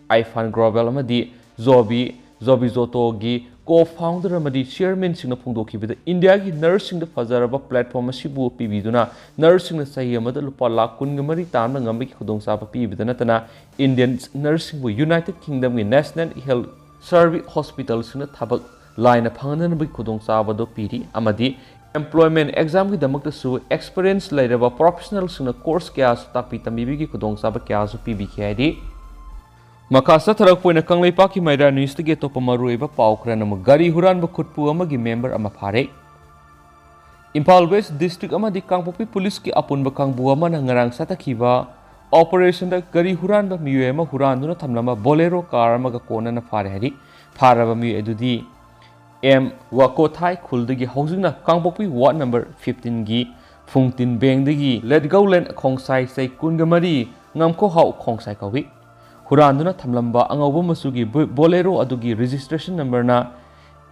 Ifan Global ꯑꯃꯗꯤ Joby, Joby Zotoꯒꯤ co-founder ꯑꯃꯗꯤ chairmanꯁꯤꯡꯅ ꯐꯣꯡꯗꯣꯛꯈꯤꯕꯗ ꯏꯟꯗꯤꯌꯥꯒꯤ nurseꯁꯤꯡꯗ ꯐꯖꯔꯕ platform ꯑꯁꯤꯕꯨ ꯄꯤꯕꯤꯗꯨꯅ nurseꯁꯤꯡꯅ ꯆꯍꯤ ꯑꯃꯗ ꯂꯨꯄꯥ ꯂꯥꯈ ꯀꯨꯟꯒ ꯃꯔꯤ ꯇꯥꯟꯕ ꯉꯝꯕꯒꯤ ꯈꯨꯗꯣꯡꯆꯥꯕ ꯄꯤꯕꯗ ꯅꯠꯇꯅ Indian nurseꯁꯤꯡꯕꯨ United Kingdomꯒꯤ National Health Service hospitalꯁꯤꯡꯗ ꯊꯕꯛ ꯂꯥꯏꯅ ꯐꯪꯍꯟꯅꯕꯒꯤ ꯈꯨꯗꯣꯡꯆꯥꯕꯗꯨ ꯄꯤꯔꯤ ꯑꯃꯗꯤ employment examꯒꯤꯗꯃꯛꯇꯁꯨ experience ꯂꯩꯔꯕ professionalꯁꯤꯡꯅ course ꯀꯌꯥꯁꯨ ꯇꯥꯛꯄꯤ ꯇꯝꯕꯤꯕꯒꯤ ꯈꯨꯗꯣꯡꯆꯥꯕ ꯀꯌꯥꯁꯨ ꯄꯤꯕꯤꯈꯤ ꯍꯥꯏꯔꯤ꯫ ꯃꯈꯥ ꯆꯠꯊꯔꯛꯄ ꯑꯣꯏꯅ ꯀꯪꯂꯩꯄꯥꯛꯀꯤ ꯃꯩꯔꯥ newsꯇꯒꯤ ꯑꯇꯣꯞꯄ ꯃꯔꯨꯑꯣꯏꯕ ꯄꯥꯎ ꯈꯔꯅ ꯑꯃꯨꯛ ꯒꯥꯔꯤ ꯍꯨꯔꯥꯟꯕ ꯈꯨꯠꯄꯨ ꯑꯃꯒꯤ member ꯑꯃ ꯐꯥꯔꯦ꯫ ꯏꯝꯐꯥꯜ ꯋꯦꯁ ꯗꯤꯁꯇ꯭ꯔꯤꯛ ꯑꯃꯗꯤ ꯀꯥꯡꯄꯣꯛꯄꯤ ꯄꯨꯂꯤꯁꯀꯤ ꯑꯄꯨꯟꯕ ꯀꯥꯡꯕꯨ ꯑꯃꯅ ꯉꯔꯥꯡ ꯆꯠꯊꯈꯤꯕ ꯑꯣꯄꯔꯦꯁꯟꯗ ꯒꯥꯔꯤ ꯍꯨꯔꯥꯟꯕ ꯃꯤꯑꯣꯏ ꯑꯃ ꯍꯨꯔꯥꯟꯗꯨꯅ ꯊꯝꯂꯝꯕ ꯕꯣꯂꯦꯔꯣ ꯀꯥꯔ ꯑꯃꯒ ꯀꯣꯟꯅꯅ ꯐꯥꯔꯦ ꯍꯥꯏꯔꯤ꯫ ꯐꯥꯔꯕ ꯃꯤꯑꯣꯏ ꯑꯗꯨꯗꯤ ꯑꯦꯝ ꯋꯥꯀꯣꯊꯥꯏ ꯈꯨꯜꯗꯒꯤ, ꯍꯧꯖꯤꯛꯅ ꯀꯥꯡꯄꯣꯛꯄꯤ ꯋꯥꯔꯗ ꯅꯝꯕꯔ ꯐꯤꯐꯇꯤꯟꯒꯤ ꯐꯨꯡꯇꯤꯟ ꯕꯦꯡꯗꯒꯤ ꯂꯦꯠꯒꯧꯂꯦꯟ ꯈꯣꯡꯁꯥꯏ ꯆꯍꯤ ꯀꯨꯟꯒ ꯃꯔꯤ, ꯉꯝꯈꯣꯍꯥꯎ ꯈꯣꯡꯁꯥꯏ ꯀꯧꯏ꯫ ꯍꯨꯔꯥꯟꯗꯨꯅ ꯊꯝꯂꯝꯕ ꯑꯉꯧꯕ ꯃꯆꯨꯒꯤ ꯕꯣ-, ꯕꯣꯂꯦꯔꯣ ꯑꯗꯨꯒꯤ ꯔꯦꯖꯤꯁꯇ꯭ꯔꯦꯁꯟ ꯅꯝꯕꯔꯅ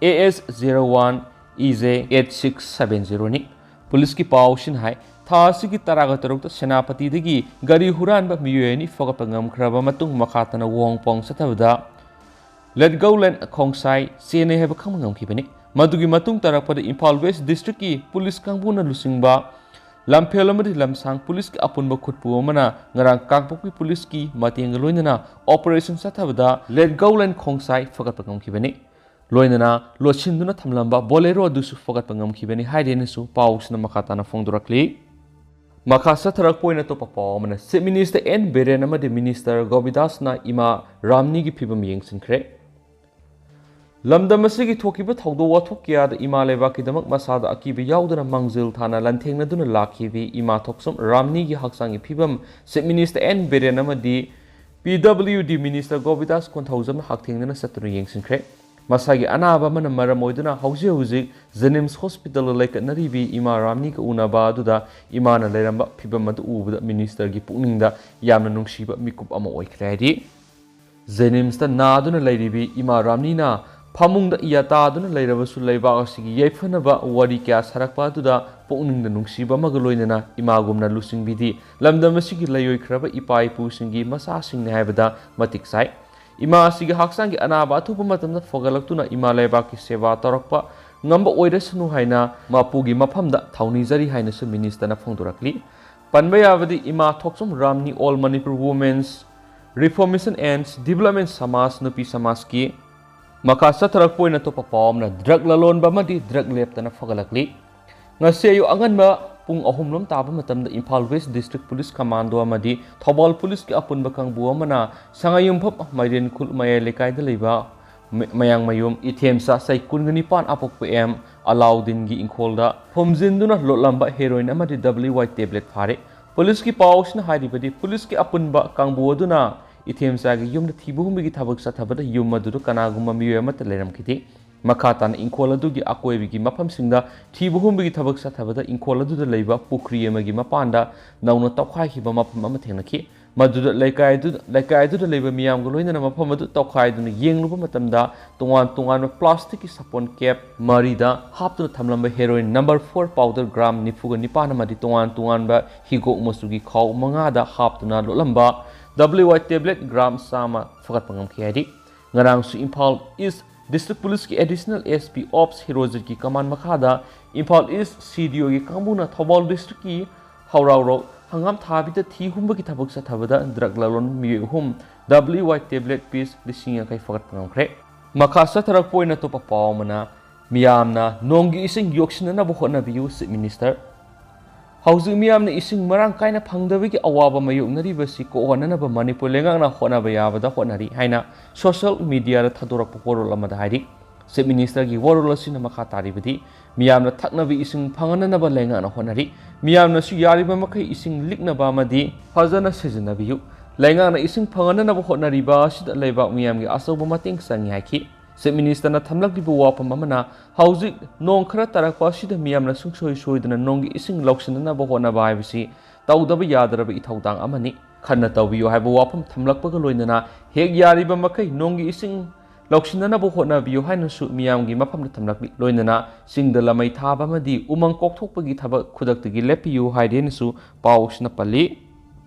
A S zero one E J eight six seven ꯖꯤꯔꯣꯅꯤ꯫ ꯄꯨꯂꯤꯁꯀꯤ ꯄꯥꯎꯁꯤꯅ ꯍꯥꯏ, ꯊꯥ ꯑꯁꯤꯒꯤ ꯇꯔꯥꯒ ꯇꯔꯨꯛꯇ ꯁꯦꯅꯥꯄꯇꯤꯗꯒꯤ ꯒꯥꯔꯤ ꯍꯨꯔꯥꯟꯕ ꯃꯤꯑꯣꯏ ꯑꯅꯤ ꯐꯒꯠꯄ ꯉꯝꯈ꯭ꯔꯕ ꯃꯇꯨꯡ, ꯃꯈꯥ ꯇꯥꯅ ꯋꯣꯡꯄꯣꯡ ꯆꯠꯊꯕꯗ ꯂꯦꯠꯒꯧꯂꯦꯟ ꯈꯣꯡꯁꯥꯏ ꯆꯦꯟꯅꯩ ꯍꯥꯏꯕ ꯈꯪꯕ ꯉꯝꯈꯤꯕꯅꯤ꯫ ꯃꯗꯨꯒꯤ ꯃꯇꯨꯡ ꯇꯥꯔꯛꯄꯗ ꯏꯝꯐꯥꯜ ꯋꯦꯁ ꯗꯤꯁꯇ꯭ꯔꯤꯛꯀꯤ ꯄꯨꯂꯤꯁ ꯀꯥꯡꯕꯨꯅ ꯂꯨꯆꯤꯡꯕ ꯂꯝꯐꯦꯜ ꯑꯃꯗꯤ ꯂꯝꯁꯥꯡ ꯄꯨꯂꯤꯁꯀꯤ ꯑꯄꯨꯟꯕ ꯈꯨꯠꯄꯨ ꯑꯃꯅ ꯉꯔꯥꯡ ꯀꯥꯡꯄꯣꯛꯄꯤ ꯄꯨꯂꯤꯁꯀꯤ ꯃꯇꯦꯡꯒ ꯂꯣꯏꯅꯅ ꯑꯣꯄꯔꯦꯁꯟ ꯆꯠꯊꯕꯗ ꯂꯦꯠꯒꯧꯂꯦꯟ ꯈꯣꯡꯁꯥꯏ ꯐꯒꯠꯄ ꯉꯝꯈꯤꯕꯅꯤ꯫ ꯂꯣꯏꯅꯅ ꯂꯣꯠꯁꯤꯟꯗꯨꯅ ꯊꯝꯂꯝꯕ ꯕꯣꯂꯦꯔꯣ ꯑꯗꯨꯁꯨ ꯐꯒꯠꯄ ꯉꯝꯈꯤꯕꯅꯤ ꯍꯥꯏꯔꯦꯅꯁꯨ ꯄꯥꯎꯁꯤꯅ ꯃꯈꯥ ꯇꯥꯅ ꯐꯣꯡꯗꯣꯔꯛꯂꯤ꯫ ꯃꯈꯥ ꯆꯠꯊꯔꯛꯄ ꯑꯣꯏꯅ ꯑꯇꯣꯞꯄ ꯄꯥꯎ ꯑꯃꯅ, ꯆꯤꯐ ꯃꯤꯅꯤꯁꯇꯔ ꯑꯦꯟ ꯕꯤꯔꯦꯟ ꯑꯃꯗꯤ ꯃꯤꯅꯤꯁꯇꯔ ꯒꯣꯕꯤꯗꯥꯁꯅ ꯏꯃꯥ ꯔꯥꯝꯅꯤꯒꯤ ꯐꯤꯕꯝ ꯌꯦꯡꯁꯤꯟꯈ꯭ꯔꯦ꯫ ꯂꯝꯗꯝ ꯑꯁꯤꯒꯤ ꯊꯣꯛꯈꯤꯕ ꯊꯧꯗꯣꯛ ꯋꯥꯊꯣꯛ ꯀꯌꯥꯗ ꯏꯃꯥ ꯂꯩꯕꯥꯛꯀꯤꯗꯃꯛ ꯃꯁꯥꯗ ꯑꯀꯤꯕ ꯌꯥꯎꯗꯅ ꯃꯥꯡꯖꯤꯜ ꯊꯥꯅ ꯂꯥꯟꯊꯦꯡꯅꯗꯨꯅ ꯂꯥꯛꯈꯤꯕꯤ ꯏꯃꯥ ꯊꯣꯛꯆꯣꯝ ꯔꯥꯝꯅꯤꯒꯤ ꯍꯛꯆꯥꯡꯒꯤ ꯐꯤꯕꯝ ꯆꯤꯐ ꯃꯤꯅꯤꯁꯇꯔ ꯑꯦꯟ ꯕꯤꯔꯦꯟ ꯑꯃꯗꯤ ꯄꯤ ꯗꯕ꯭ꯂꯤꯌꯨ ꯗꯤ ꯃꯤꯅꯤꯁꯇꯔ ꯒꯣꯕꯤꯗꯥꯁ ꯀꯣꯟꯊꯧꯖꯝꯅ ꯍꯛꯊꯦꯡꯅꯅ ꯆꯠꯇꯨꯅ ꯌꯦꯡꯁꯤꯟꯈ꯭ꯔꯦ꯫ ꯃꯁꯥꯒꯤ ꯑꯅꯥꯕ ꯑꯃꯅ ꯃꯔꯝ ꯑꯣꯏꯗꯨꯅ ꯍꯧꯖꯤꯛ ꯍꯧꯖꯤꯛ ꯖꯦꯅꯤꯝꯁ ꯍꯣꯁꯄꯤꯇꯥꯜꯗ ꯂꯩꯈꯠꯅꯔꯤꯕꯤ ꯏꯃꯥ ꯔꯥꯝꯅꯤꯒ ꯎꯅꯕ ꯑꯗꯨꯗ ꯏꯃꯥꯅ ꯂꯩꯔꯝꯕ ꯐꯤꯕꯝ ꯑꯗꯨ ꯎꯕꯗ ꯃꯤꯅꯤꯁꯇꯔꯒꯤ ꯄꯨꯛꯅꯤꯡꯗ ꯌꯥꯝꯅ ꯅꯨꯡꯁꯤꯕ ꯃꯤꯀꯨꯞ ꯑꯃ ꯑꯣꯏꯈ꯭ꯔꯦ ꯍꯥꯏꯔꯤ꯫ ꯖꯦꯅꯤꯝꯁꯇ ꯅꯥꯗꯨꯅ ꯂꯩꯔꯤꯕꯤ ꯏꯃꯥ ꯔꯥꯝꯅꯤꯅ ꯐꯃꯨꯡꯗ ꯏꯌꯥ ꯇꯥꯗꯨꯅ ꯂꯩꯔꯕꯁꯨ ꯂꯩꯕꯥꯛ ꯑꯁꯤꯒꯤ ꯌꯥꯏꯐꯅꯕ ꯋꯥꯔꯤ ꯀꯌꯥ ꯁꯥꯔꯛꯄ ꯑꯗꯨꯗ ꯄꯨꯛꯅꯤꯡꯗ ꯅꯨꯡꯁꯤꯕ ꯑꯃꯒ ꯂꯣꯏꯅꯅ ꯏꯃꯥꯒꯨꯝꯅ ꯂꯨꯆꯤꯡꯕꯤꯗꯤ ꯂꯝꯗꯝ ꯑꯁꯤꯒꯤ ꯂꯩꯔꯣꯏꯈ꯭ꯔꯕ ꯏꯄꯥ ꯏꯄꯨꯁꯤꯡꯒꯤ ꯃꯆꯥꯁꯤꯡꯅꯤ ꯍꯥꯏꯕꯗ ꯃꯇꯤꯛ ꯆꯥꯏ꯫ ꯏꯃꯥ ꯑꯁꯤꯒꯤ ꯍꯛꯆꯥꯡꯒꯤ ꯑꯅꯥꯕ ꯑꯊꯨꯕ ꯃꯇꯝꯗ ꯐꯒꯠꯂꯛꯇꯨꯅ ꯏꯃꯥ ꯂꯩꯕꯥꯛꯀꯤ ꯁꯦꯕꯥ ꯇꯧꯔꯛꯄ ꯉꯝꯕ ꯑꯣꯏꯔꯁꯅꯨ ꯍꯥꯏꯅ ꯃꯄꯨꯒꯤ ꯃꯐꯝꯗ ꯊꯧꯅꯤꯖꯔꯤ ꯍꯥꯏꯅꯁꯨ ꯃꯤꯅꯤꯁꯇꯔꯅ ꯐꯣꯡꯗꯣꯔꯛꯂꯤ꯫ ꯄꯟꯕ ꯌꯥꯕꯗꯤ ꯏꯃꯥ ꯊꯣꯛꯆꯣꯝ ꯔꯥꯝꯅꯤ all Manipur women's reformation and development Samaj ꯅꯨꯄꯤ ꯁꯃꯥꯖꯀꯤ ꯃꯈꯥ ꯆꯠꯊꯔꯛꯄ ꯑꯣꯏꯅ ꯑꯇꯣꯞꯄ ꯄꯥꯎ ꯑꯃꯅ ꯗ꯭ꯔꯒ ꯂꯂꯣꯟꯕ ꯑꯃꯗꯤ ꯗ꯭ꯔꯒ ꯂꯦꯞꯇꯅ ꯐꯒꯠꯂꯛꯂꯤ꯫ ꯉꯁꯤ ꯑꯌꯨꯛ ꯑꯉꯟꯕ ꯄꯨꯡ ꯑꯍꯨꯝꯂꯣꯝ ꯇꯥꯕ ꯃꯇꯝꯗ Imphal west district police commando ꯑꯃꯗꯤ ꯊꯧꯕꯥꯜ ꯄꯨꯂꯤꯁꯀꯤ ꯑꯄꯨꯟꯕ ꯀꯥꯡꯕꯨ ꯑꯃꯅ ꯁꯉꯥꯏꯌꯨꯝꯐꯝ ꯃꯥꯏꯔꯦꯟꯈꯨꯜ ꯃꯌꯥꯏ ꯂꯩꯀꯥꯏꯗ ꯂꯩꯕ ꯃ-, ꯃꯌꯥꯡꯃꯌꯨꯝ ꯏꯊꯦꯝꯆꯥ ꯆꯍꯤ ꯀꯨꯟꯒ ꯅꯤꯄꯥꯟ ꯑꯄꯣꯛꯄ ꯑꯦꯝ ꯑꯂꯥꯎꯗꯤꯟꯒꯤ ꯏꯪꯈꯣꯜꯗ ꯐꯨꯝꯖꯤꯟꯗꯨꯅ ꯂꯣꯠꯂꯝꯕ ꯍꯦꯔꯣꯏꯟ ꯑꯃꯗꯤ W Y tablet ꯐꯥꯔꯦ꯫ ꯄꯨꯂꯤꯁꯀꯤ ꯄꯥꯎꯁꯤꯅ ꯍꯥꯏꯔꯤꯕꯗꯤ, ꯄꯨꯂꯤꯁꯀꯤ ꯑꯄꯨꯟꯕ ꯀꯥꯡꯕꯨ ꯑꯗꯨꯅ ꯏꯊꯦꯝꯆꯥꯒꯤ ꯌꯨꯝꯗ ꯊꯤꯕ ꯍꯨꯝꯕꯒꯤ ꯊꯕꯛ ꯆꯠꯊꯕꯗ ꯌꯨꯝ ꯑꯗꯨꯗ ꯀꯅꯥꯒꯨꯝꯕ ꯃꯤꯑꯣꯏ ꯑꯃꯠꯇ ꯂꯩꯔꯝꯈꯤꯗꯦ꯫ ꯃꯈꯥ ꯇꯥꯅ ꯏꯪꯈꯣꯜ ꯑꯗꯨꯒꯤ ꯑꯀꯣꯏꯕꯒꯤ ꯃꯐꯝꯁꯤꯡꯗ ꯊꯤꯕ ꯍꯨꯝꯕꯒꯤ ꯊꯕꯛ ꯆꯠꯊꯕꯗ ꯏꯪꯈꯣꯜ ꯑꯗꯨꯗ ꯂꯩꯕ ꯄꯨꯈ꯭ꯔꯤ ꯑꯃꯒꯤ ꯃꯄꯥꯟꯗ ꯅꯧꯅ ꯇꯧꯈꯥꯏꯈꯤꯕ ꯃꯐꯝ ꯑꯃ ꯊꯦꯡꯅꯈꯤ꯫ ꯃꯗꯨꯗ ꯂꯩꯀꯥꯏ ꯑꯗꯨ-, ꯂꯩꯀꯥꯏ ꯑꯗꯨꯗ ꯂꯩꯕ ꯃꯤꯌꯥꯝꯒ ꯂꯣꯏꯅꯅ ꯃꯐꯝ ꯑꯗꯨ ꯇꯧꯈꯥꯏꯗꯨꯅ ꯌꯦꯡꯂꯨꯕ ꯃꯇꯝꯗ, ꯇꯣꯉꯥꯟ ꯇꯣꯉꯥꯟꯕ ꯄ꯭ꯂꯥꯁꯇꯤꯛꯀꯤ ꯁꯥꯄꯣꯟ ꯀꯦꯞ ꯃꯔꯤꯗ ꯍꯥꯞꯇꯨꯅ ꯊꯝꯂꯝꯕ heroin number four powder gram ꯅꯤꯐꯨꯒ ꯅꯤꯄꯥꯟ ꯑꯃꯗꯤ ꯇꯣꯉꯥꯟ ꯇꯣꯉꯥꯟꯕ ꯍꯤꯒꯣꯛ ꯃꯆꯨꯒꯤ ꯈꯥꯎ ꯃꯉꯥꯗ ꯍꯥꯞꯇꯨꯅ ꯂꯣꯠꯂꯝꯕ W Y tablet gram ꯆꯥꯝꯃ ꯐꯒꯠꯄ ꯉꯝꯈꯤ ꯍꯥꯏꯔꯤ꯫ ꯉꯔꯥꯡꯁꯨ ꯏꯝꯐꯥꯜ ꯏꯁ ꯗꯤꯁꯇ꯭ꯔꯤꯛ ꯄꯨꯂꯤꯁꯀꯤ Additional S P Ops ꯍꯤꯔꯣꯖꯤꯠꯀꯤ ꯀꯃꯥꯟ ꯃꯈꯥꯗ ꯏꯝꯐꯥꯜ ꯏꯁ C D O ꯒꯤ ꯀꯥꯡꯕꯨꯅ ꯊꯧꯕꯥꯜ ꯗꯤꯁꯇ꯭ꯔꯤꯛꯀꯤ ꯍꯧꯔꯥꯎꯔꯧ ꯍꯪꯒꯥꯝ ꯊꯥꯕꯤꯗ ꯊꯤ ꯍꯨꯝꯕꯒꯤ ꯊꯕꯛ ꯆꯠꯊꯕꯗ ꯗ꯭ꯔꯒ ꯂꯂꯣꯟꯕ ꯃꯤꯑꯣꯏ ꯑꯍꯨꯝ W Y tablet piece ꯂꯤꯁꯤꯡ ꯌꯥꯡꯈꯩ ꯐꯒꯠꯄ ꯉꯝꯈ꯭ꯔꯦ꯫ ꯃꯈꯥ ꯆꯠꯊꯔꯛꯄ ꯑꯣꯏꯅ ꯑꯇꯣꯞꯄ ꯄꯥꯎ ꯑꯃꯅ, ꯃꯤꯌꯥꯝꯅ ꯅꯣꯡꯒꯤ ꯏꯁꯤꯡ ꯌꯣꯛꯁꯤꯟꯅꯅꯕ ꯍꯣꯠꯅꯕꯤꯌꯨ, Chief Minister꯫ ꯍꯧꯖꯤꯛ ꯃꯤꯌꯥꯝꯅ ꯏꯁꯤꯡ ꯃꯔꯥꯡ ꯀꯥꯏꯅ ꯐꯪꯗꯕꯒꯤ ꯑꯋꯥꯕ ꯃꯥꯌꯣꯛꯅꯔꯤꯕꯁꯤ ꯀꯣꯛꯍꯟꯅꯅꯕ ꯃꯅꯤꯄꯨꯔ ꯂꯩꯉꯥꯛꯅ ꯍꯣꯠꯅꯕ ꯌꯥꯕꯗ ꯍꯣꯠꯅꯔꯤ ꯍꯥꯏꯅ social media ꯗ ꯊꯥꯗꯣꯔꯛꯄ ꯋꯥꯔꯣꯜ ꯑꯃꯗ ꯍꯥꯏꯔꯤ꯫ Chief Minister ꯒꯤ ꯋꯥꯔꯣꯜ ꯑꯁꯤꯅ ꯃꯈꯥ ꯇꯥꯔꯤꯕꯗꯤ, ꯃꯤꯌꯥꯝꯅ ꯊꯛꯅꯕ ꯏꯁꯤꯡ ꯐꯪꯍꯟꯅꯅꯕ ꯂꯩꯉꯥꯛꯅ ꯍꯣꯠꯅꯔꯤ꯫ ꯃꯤꯌꯥꯝꯅꯁꯨ ꯌꯥꯔꯤꯕ ꯃꯈꯩ ꯏꯁꯤꯡ ꯂꯤꯛꯅꯕ ꯑꯃꯗꯤ ꯐꯖꯅ ꯁꯤꯖꯤꯟꯅꯕꯤꯌꯨ꯫ ꯂꯩꯉꯥꯛꯅ ꯏꯁꯤꯡ ꯐꯪꯍꯟꯅꯅꯕ ꯍꯣꯠꯅꯔꯤꯕ ꯑꯁꯤꯗ ꯂꯩꯕꯥꯛ ꯃꯤꯌꯥꯝꯒꯤ ꯑꯆꯧꯕ ꯃꯇꯦꯡ ꯆꯪꯏ ꯍꯥꯏꯈꯤ꯫ Chief Minister ꯅ ꯊꯝꯂꯛꯂꯤꯕ ꯋꯥꯐꯝ ꯑꯃꯅ, ꯍꯧꯖꯤꯛ ꯅꯣꯡ ꯈꯔ ꯇꯥꯔꯛꯄ ꯑꯁꯤꯗ ꯃꯤꯌꯥꯝꯅ ꯁꯨꯡꯁꯣꯏ ꯁꯣꯏꯗꯅ ꯅꯣꯡꯒꯤ ꯏꯁꯤꯡ ꯂꯧꯁꯤꯟꯅꯅꯕ ꯍꯣꯠꯅꯕ ꯍꯥꯏꯕꯁꯤ ꯇꯧꯗꯕ ꯌꯥꯗ꯭ꯔꯕ ꯏꯊꯧꯗꯥꯡ ꯑꯃꯅꯤ꯫ ꯈꯟꯅ ꯇꯧꯕꯤꯌꯨ ꯍꯥꯏꯕ ꯋꯥꯐꯝ ꯊꯝꯂꯛꯄꯒ ꯂꯣꯏꯅꯅ ꯍꯦꯛ ꯌꯥꯔꯤꯕ ꯃꯈꯩ ꯅꯣꯡꯒꯤ ꯏꯁꯤꯡ ꯂꯧꯁꯤꯟꯅꯅꯕ ꯍꯣꯠꯅꯕꯤꯌꯨ ꯍꯥꯏꯅꯁꯨ ꯃꯤꯌꯥꯝꯒꯤ ꯃꯐꯝꯗ ꯊꯝꯂꯛꯂꯤ꯫ ꯂꯣꯏꯅꯅ ꯆꯤꯡꯗ ꯂꯃꯩ ꯊꯥꯕ ꯑꯃꯗꯤ ꯎꯃꯪ ꯀꯣꯛꯊꯣꯛꯄꯒꯤ ꯊꯕꯛ ꯈꯨꯗꯛꯇꯒꯤ ꯂꯦꯞꯄꯤꯌꯨ ꯍꯥꯏꯔꯦꯅꯁꯨ ꯄꯥꯎꯁꯤꯅ ꯄꯜꯂꯤ꯫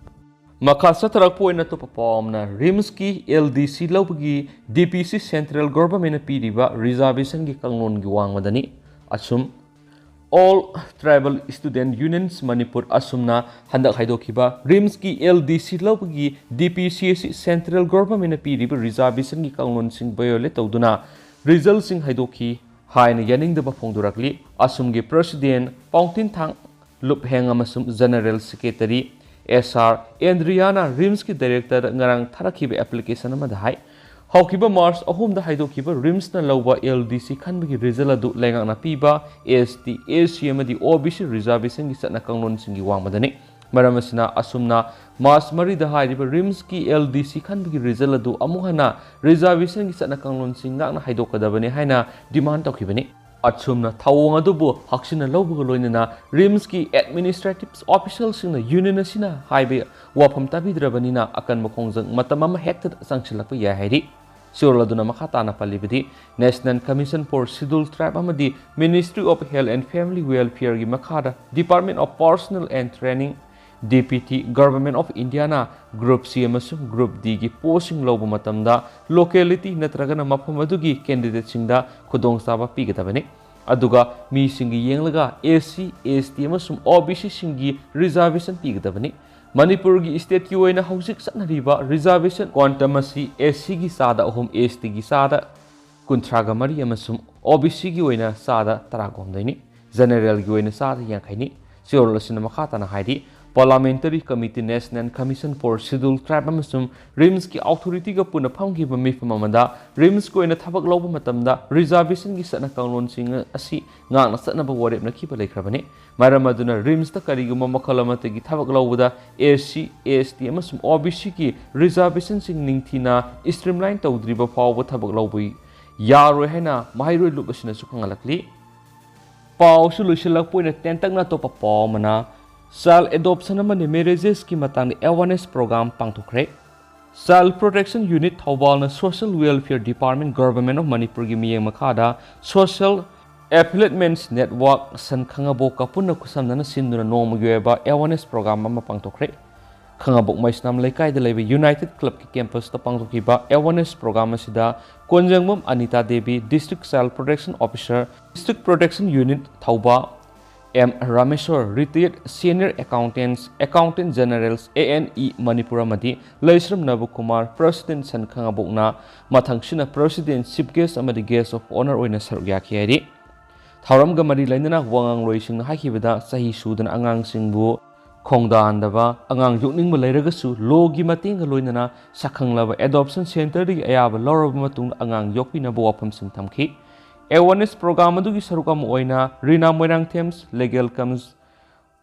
ꯃꯈꯥ ꯆꯠꯊꯔꯛꯄ ꯑꯣꯏꯅ ꯑꯇꯣꯞꯄ ꯄꯥꯎ ꯑꯃꯅ, ꯔꯤꯝꯁꯀꯤ L D C ꯂꯧꯕꯒꯤ D P C central government ꯅ ꯄꯤꯔꯤꯕ reservation ꯒꯤ ꯀꯥꯡꯂꯣꯟꯒꯤ ꯋꯥꯡꯃꯗꯅꯤ꯫ ꯑꯁꯨꯝ, All Tribal Student Unions Manipur, ꯑꯁꯨꯝꯅ ꯍꯟꯗꯛ ꯍꯥꯏꯗꯣꯛꯈꯤꯕ ꯔꯤꯝꯁꯀꯤ L D C ꯂꯧꯕꯒꯤ D P C ꯑꯁꯤ central government ꯅ ꯄꯤꯔꯤꯕ reservation ꯒꯤ ꯀꯥꯡꯂꯣꯟꯁꯤꯡ violate ꯇꯧꯗꯨꯅ result ꯁꯤꯡ ꯍꯥꯏꯗꯣꯛꯈꯤ ꯍꯥꯏꯅ ꯌꯥꯅꯤꯡꯗꯕ ꯐꯣꯡꯗꯣꯔꯛꯂꯤ꯫ ꯑꯁꯨꯝꯒꯤ President ꯄꯥꯎꯊꯤꯟꯊꯥꯡ ꯂꯨꯞꯍꯦꯡ ꯑꯃꯁꯨꯡ General Secretary S R ꯑꯦꯟꯗ꯭ꯔꯤꯌꯥꯅ ꯔꯤꯝꯁꯀꯤ director ꯗ ꯉꯔꯥꯡ ꯊꯥꯔꯛꯈꯤꯕ application ꯑꯃꯗ ꯍꯥꯏ, ꯍꯧꯈꯤꯕ ꯃꯥꯔꯆ ꯑꯍꯨꯝꯗ ꯍꯥꯏꯗꯣꯛꯈꯤꯕ ꯔꯤꯝꯁꯅ ꯂꯧꯕ ꯑꯦꯜ ꯗꯤ ꯁꯤ ꯈꯟꯕꯒꯤ ꯔꯤꯖꯜ ꯑꯗꯨ ꯂꯩꯉꯥꯛꯅ ꯄꯤꯕ ꯑꯦꯁ ꯇꯤ, ꯑꯦꯁ ꯁꯤ ꯑꯃꯗꯤ ꯑꯣ ꯕꯤ ꯁꯤ ꯔꯤꯖꯥꯔꯕꯦꯁꯟꯒꯤ ꯆꯠꯅ ꯀꯥꯡꯂꯣꯟꯁꯤꯡꯒꯤ ꯋꯥꯡꯃꯗꯅꯤ꯫ ꯃꯔꯝ ꯑꯁꯤꯅ ꯑꯁꯨꯝꯅ ꯃꯥꯔꯆ ꯃꯔꯤꯗ ꯍꯥꯏꯔꯤꯕ ꯔꯤꯝꯁꯀꯤ ꯑꯦꯜ ꯗꯤ ꯁꯤ ꯈꯟꯕꯒꯤ ꯔꯤꯖꯜ ꯑꯗꯨ ꯑꯃꯨꯛ ꯍꯟꯅ ꯔꯤꯖꯥꯔꯕꯦꯁꯟꯒꯤ ꯆꯠꯅ ꯀꯥꯡꯂꯣꯟꯁꯤꯡ ꯉꯥꯛꯅ ꯍꯥꯏꯗꯣꯛꯀꯗꯕꯅꯤ ꯍꯥꯏꯅ ꯗꯤꯃꯥꯟ ꯇꯧꯈꯤꯕꯅꯤ꯫ ꯑꯁꯨꯝꯅ ꯊꯧꯑꯣꯡ ꯑꯗꯨꯕꯨ ꯍꯛꯆꯤꯟꯅ ꯂꯧꯕꯒ ꯂꯣꯏꯅꯅ ꯔꯤꯝꯁꯀꯤ ꯑꯦꯗꯃꯤꯅꯤꯁꯇ꯭ꯔꯦꯇꯤꯚ ꯑꯣꯐꯤꯁꯤꯌꯦꯜꯁꯤꯡꯅ ꯌꯨꯅꯤꯌꯟ ꯑꯁꯤꯅ ꯍꯥꯏꯕ ꯋꯥꯐꯝ ꯇꯥꯕꯤꯗ꯭ꯔꯕꯅꯤꯅ ꯑꯀꯟꯕ ꯈꯣꯡꯖꯪ ꯃꯇꯝ ꯑꯃ ꯍꯦꯛꯇꯗ ꯆꯪꯁꯤꯜꯂꯛꯄ ꯌꯥꯏ ꯍꯥꯏꯔꯤ꯫ ꯆꯦꯔꯣꯜ ꯑꯗꯨꯅ ꯃꯈꯥ ꯇꯥꯅ ꯄꯜꯂꯤꯕꯗꯤ, National Commission for Scheduled Tribe ꯑꯃꯗꯤ Ministry of Health and Family Welfareꯒꯤ ꯃꯈꯥꯗ Department of Personnel and Training, D P T, Government of Indiaꯅ Group C ꯑꯃꯁꯨꯡ Group Dꯒꯤ postꯁꯤꯡ ꯂꯧꯕ ꯃꯇꯝꯗ locality ꯅꯠꯇ꯭ꯔꯒꯅ ꯃꯐꯝ ꯑꯗꯨꯒꯤ candidateꯁꯤꯡꯗ ꯈꯨꯗꯣꯡꯆꯥꯕ ꯄꯤꯒꯗꯕꯅꯤ꯫ ꯑꯗꯨꯒ ꯃꯤꯁꯤꯡꯒꯤ ꯌꯦꯡꯂꯒ S C, S T ꯑꯃꯁꯨꯡ O B Cꯁꯤꯡꯒꯤ reservation ꯄꯤꯒꯗꯕꯅꯤ꯫ ꯃꯅꯤꯄꯨꯔꯒꯤ stateꯀꯤ ꯑꯣꯏꯅ ꯍꯧꯖꯤꯛ ꯆꯠꯅꯔꯤꯕ reservation quantum ꯑꯁꯤ S Cꯒꯤ ꯆꯥꯗ ꯑꯍꯨꯝ, S Tꯒꯤ ꯆꯥꯗ ꯀꯨꯟꯊ꯭ꯔꯥꯒ ꯃꯔꯤ ꯑꯃꯁꯨꯡ O B Cꯒꯤ ꯑꯣꯏꯅ ꯆꯥꯗ ꯇꯔꯥꯒꯍꯨꯝꯗꯣꯏꯅꯤ꯫ Generalꯒꯤ ꯑꯣꯏꯅ ꯆꯥꯗ ꯌꯥꯡꯈꯩꯅꯤ꯫ ꯆꯦꯔꯣꯜ ꯑꯁꯤꯅ ꯃꯈꯥ ꯇꯥꯅ ꯍꯥꯏꯔꯤ, Parliamentary Committee National Commission for Scheduled Tribe ꯑꯃꯁꯨꯡ RIMSꯀꯤ authorityꯒ ꯄꯨꯟꯅ ꯐꯝꯈꯤꯕ ꯃꯤꯐꯝ ꯑꯃꯗ RIMSꯀꯤ ꯑꯣꯏꯅ ꯊꯕꯛ ꯂꯧꯕ ꯃꯇꯝꯗ reservationꯒꯤ ꯆꯠꯅ ꯀꯥꯡꯂꯣꯟꯁꯤꯡ ꯑꯁꯤ ꯉꯥꯛꯅ ꯆꯠꯅꯕ ꯋꯥꯔꯦꯞꯅꯈꯤꯕ ꯂꯩꯈ꯭ꯔꯕꯅꯤ꯫ ꯃꯔꯝ ꯑꯗꯨꯅ RIMSꯇ ꯀꯔꯤꯒꯨꯝꯕ ꯃꯈꯜ ꯑꯃꯠꯇꯒꯤ ꯊꯕꯛ ꯂꯧꯕꯗ S C, S T ꯑꯃꯁꯨꯡ O B Cꯒꯤ reservationꯁꯤꯡ ꯅꯤꯡꯊꯤꯅ streamline ꯇꯧꯗ꯭ꯔꯤꯕ ꯐꯥꯎꯕ ꯊꯕꯛ ꯂꯧꯕ ꯌꯥꯔꯣꯏ ꯍꯥꯏꯅ ꯃꯍꯩꯔꯣꯏ ꯂꯨꯞ ꯑꯁꯤꯅꯁꯨ ꯈꯪꯍꯜꯂꯛꯂꯤ꯫ ꯄꯥꯎꯁꯨ ꯂꯣꯏꯁꯤꯜꯂꯛꯄ ꯑꯣꯏꯅ ꯇꯦꯟꯇꯛꯅ ꯑꯇꯣꯞꯄ ꯄꯥꯎ ꯑꯃꯅ, Child adoption ꯑꯃꯗꯤ marriagesꯀꯤ ꯃꯇꯥꯡꯗ awareness program ꯄꯥꯡꯊꯣꯛꯈ꯭ꯔꯦ꯫ Child Protection Unit ꯊꯧꯕꯥꯜꯅ Social Welfare Department, Government of ꯃꯅꯤꯄꯨꯔꯒꯤ ꯃꯤꯠꯌꯦꯡ ꯃꯈꯥꯗ Social Affiliatements Network ꯁꯟ ꯈꯥꯉꯕꯣꯛꯀ ꯄꯨꯟꯅ ꯈꯨꯠꯁꯝꯅꯅ ꯁꯤꯟꯗꯨꯅ ꯅꯣꯡꯃꯒꯤ ꯑꯣꯏꯕ awareness program ꯑꯃ ꯄꯥꯡꯊꯣꯛꯈ꯭ꯔꯦ꯫ ꯈꯥꯉꯕꯣꯛ ꯃꯩꯁꯅꯥꯝ ꯂꯩꯀꯥꯏꯗ ꯂꯩꯕ United Clubꯀꯤ campusꯇ ꯄꯥꯡꯊꯣꯛꯈꯤꯕ awareness program ꯑꯁꯤꯗ ꯀꯣꯟꯖꯪꯕꯝ Anita Devi, District Child Protection Officer, District Protection Unit Thoubal, M Rameshwor, Retired Senior Accountant, Accountant General, A N E Manipur ꯑꯃꯗꯤ ꯂꯩꯁ꯭ꯔꯝ ꯅꯕꯀꯨꯃꯥꯔ, President ꯁꯟ ꯈꯥꯉꯕꯣꯛꯅ ꯃꯊꯪꯁꯤꯠꯅ President, Chief Guest ꯑꯃꯗꯤ Guest of Honour ꯑꯣꯏꯅ ꯁꯔꯨꯛ ꯌꯥꯈꯤ ꯍꯥꯏꯔꯤ꯫ ꯊꯧꯔꯝꯒ ꯃꯔꯤ ꯂꯩꯅꯅ ꯋꯥꯉꯥꯡꯂꯣꯏꯁꯤꯡꯅ ꯍꯥꯏꯈꯤꯕꯗ, ꯆꯍꯤ ꯁꯨꯗꯅ ꯑꯉꯥꯡꯁꯤꯡꯕꯨ ꯈꯣꯡꯗꯥꯍꯟꯗꯕ, ꯑꯉꯥꯡ ꯌꯣꯛꯅꯤꯡꯕ ꯂꯩꯔꯒꯁꯨ ꯂꯣꯒꯤ ꯃꯇꯦꯡꯒ ꯂꯣꯏꯅꯅ ꯁꯛꯈꯪꯂꯕ ꯑꯦꯗꯣꯞꯁꯟ ꯁꯦꯟꯇꯔꯗꯒꯤ ꯑꯌꯥꯕ ꯂꯧꯔꯕ ꯃꯇꯨꯡꯗ ꯑꯉꯥꯡ ꯌꯣꯛꯄꯤꯅꯕ ꯋꯥꯐꯝꯁꯤꯡ ꯊꯝꯈꯤ꯫ ꯑꯦꯋꯥꯔꯅꯦꯁ ꯄ꯭ꯔꯣꯒ꯭ꯔꯥꯝ ꯑꯗꯨꯒꯤ ꯁꯔꯨꯛ ꯑꯃ ꯑꯣꯏꯅ ꯔꯤꯅꯥ ꯃꯣꯏꯔꯥꯡꯊꯦꯝꯁ, legal cum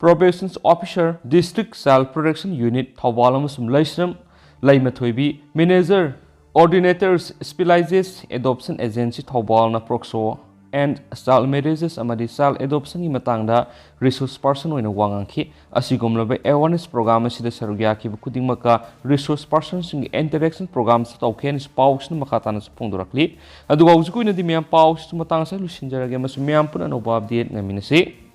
probations officer, district child protection unit, Thoubal ꯑꯃꯁꯨꯡ Leishram Leimathoibi, manager, coordinators, specialised adoption agency ꯊꯧꯕꯥꯜꯅ ꯄ꯭ꯔꯣꯛꯁꯣ ꯑꯦꯟ ꯆꯥꯏꯜ ꯃꯦꯔꯦꯖꯦꯁ ꯑꯃꯗꯤ ꯆꯥꯏꯜ ꯑꯦꯗꯣꯞꯁꯟꯒꯤ ꯃꯇꯥꯡꯗ ꯔꯤꯁꯣꯔꯁ ꯄꯥꯔꯁꯟ ꯑꯣꯏꯅ ꯋꯥ ꯉꯥꯡꯈꯤ꯫ ꯑꯁꯤꯒꯨꯝꯂꯕ ꯑꯦꯋꯥꯔꯅꯦꯁ ꯄ꯭ꯔꯣꯒ꯭ꯔꯥꯝ ꯑꯁꯤꯗ ꯁꯔꯨꯛ ꯌꯥꯈꯤꯕ ꯈꯨꯗꯤꯡꯃꯛꯀ ꯔꯤꯁꯣꯔꯁ ꯄꯥꯔꯁꯟꯁꯤꯡꯒꯤ ꯏꯟꯇꯔꯦꯛꯁꯟ ꯄ꯭ꯔꯣꯒ꯭ꯔꯥꯝꯁꯨ ꯇꯧꯈꯤ ꯍꯥꯏꯅꯁꯨ ꯄꯥꯎꯁꯤꯅ ꯃꯈꯥ ꯇꯥꯅꯁꯨ ꯐꯣꯡꯗꯣꯔꯛꯂꯤ꯫ ꯑꯗꯨꯒ ꯍꯧꯖꯤꯛꯀꯤ ꯑꯣꯏꯅꯗꯤ ꯃꯌꯥꯝ ꯄꯥꯎꯁꯤꯁꯨ ꯃꯇꯥꯡ ꯑꯁꯤꯗ ꯂꯣꯏꯁꯤꯟꯖꯔꯒꯦ ꯑꯃꯁꯨꯡ ꯃꯌꯥꯝ ꯄꯨꯟꯅ ꯑꯅꯧꯕ ꯑꯞꯗꯦꯠ ꯉꯥꯏꯃꯤꯟꯅꯁꯤ꯫